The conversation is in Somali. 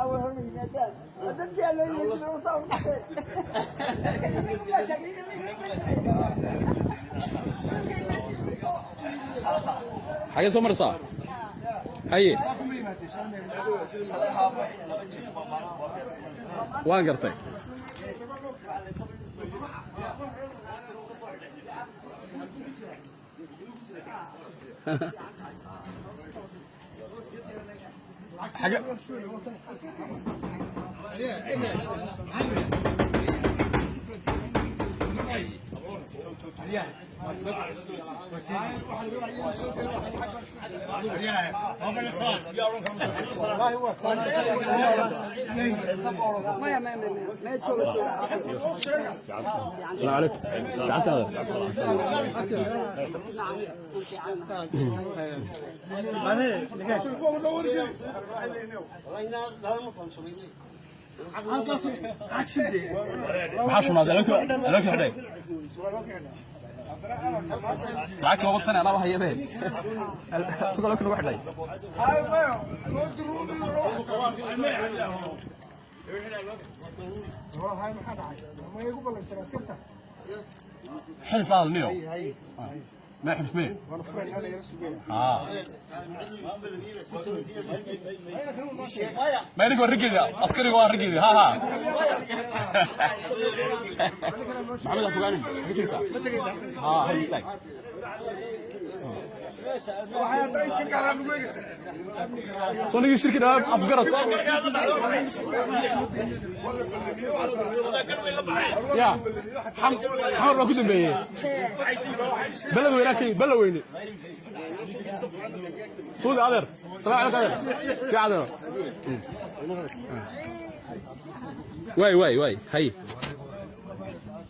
Awal hor ma yimaadaan. Waa dadkii aan loo yeeli jiray, saa u dhashay. Dadka iyagu baa taagniina ma iman. Xagee soo maraysaa? Haye, waan gartay. Xage Maya, maya, maya, maya, jooga, jooga. Asalaamu calaykum, fiicantaada? Maxaa shunaaday? Alooki xidhay lacagta laba tan anaa haya be sidoo looki nagu xidhay. Xilif la hadalniyo ma xilif mee? Ma idinka waa raggeeda, askariga waa raggeeda. Ha ha, Maxamed, ha fogaanin. Ma jirtaa? Ha ha, istaag. Soo nigii shirki dhawaab afgarad ya Xamar baa ku dambeeyey. Beled weynaa kay bella weyne. Suudi adeer, salaam calaykum adeer, fiican adeer. Waay waay waay, hay.